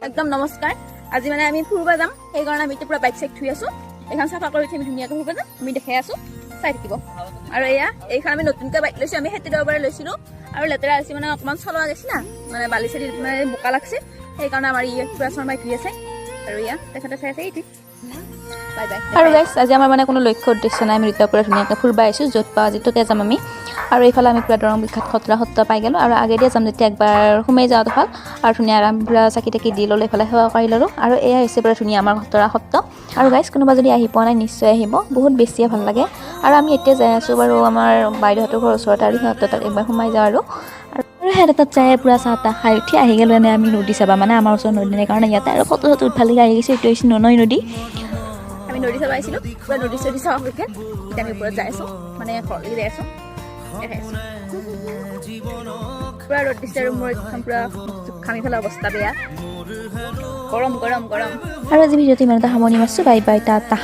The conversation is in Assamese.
একদম নমস্কাৰ। আজি মানে আমি ফুৰিব যাম, সেইকাৰণে আমি এতিয়া পুৰা বাইক চাইক ধুই আছো। এইখন চাফা কৰি উঠি আমি ধুনীয়াকৈ ফুৰিব যাম। আমি দেখাই আছো, চাই থাকিব। আৰু এয়া এইখন আমি নতুনকৈ বাইক লৈছো। আমি সেইটো দেওবাৰে লৈছিলো আৰু লেতেৰা হৈছে, মানে অকণমান চলোৱা গৈছে না, মানে বালি চালি মানে বোকা লাগছে। সেইকাৰণে আমাৰ ই পুৰা শৰ্মাই ধুই আছে। আৰু এয়া তেখেতে চাই আছে এইটো। Bye bye. আৰু গাইছ, আজি আমাৰ মানে কোনো লক্ষ্য উদ্দেশ্য নাই। আমি দুটা পূৰা ধুনীয়াকৈ ফুৰিব আহিছোঁ, য'ত পাওঁ আজি ত'তে যাম আমি। আৰু এইফালে আমি পূৰা দৰং বিখ্যাত খতৰা সত্ৰ পাই গ'লোঁ। আৰু আগেদিয়ে যাম যেতিয়া একবাৰ সোমাই যাওঁতে ভাল। আৰু ধুনীয়া আৰাম পূৰা চাকি তাকি দি ল'লোঁ, এইফালে সেৱা কৰি ল'লোঁ। আৰু এয়া হৈছে পূৰা ধুনীয়া আমাৰ খতৰা সত্ৰ। আৰু গাইছ, কোনোবা যদি আহি পোৱা নাই, নিশ্চয় আহিব, বহুত বেছিয়ে ভাল লাগে। আৰু আমি এতিয়া যাই আছোঁ বাৰু আমাৰ বাইদেউহঁতৰ ঘৰৰ ওচৰত আৰু সিহঁতৰ তাত একবাৰ সোমাই যাওঁ। আৰু আৰু সিহঁতৰ তাত যাই পূৰা চাহ তাহ খাই উঠি আহি গ'লোঁ। এনে আমি নদী চাবা, মানে আমাৰ ওচৰত নদী নাই কাৰণে ইয়াতে আৰু ফটো চটো উঠবা লাগি আহি গৈছোঁ। এইটো হৈছে ননৈ নদী। আমি নদী চাব আহিছিলোঁ, পুৰা নদী চদী চাব হৈছে। এতিয়া আমি ওপৰত যাই আছোঁ, মানে ঘৰলৈকে যাই আছোঁ, দেখাই আছোঁ। পুৰা ৰ'দ দিছে আৰু মোৰ একদম পুৰা ঘামি পেলাই অৱস্থা বেয়া। গৰম গৰম গৰম। আৰু আজি ভিডিঅ'টো ইমানতে সামৰণি মাৰিছোঁ। Bye bye, tata.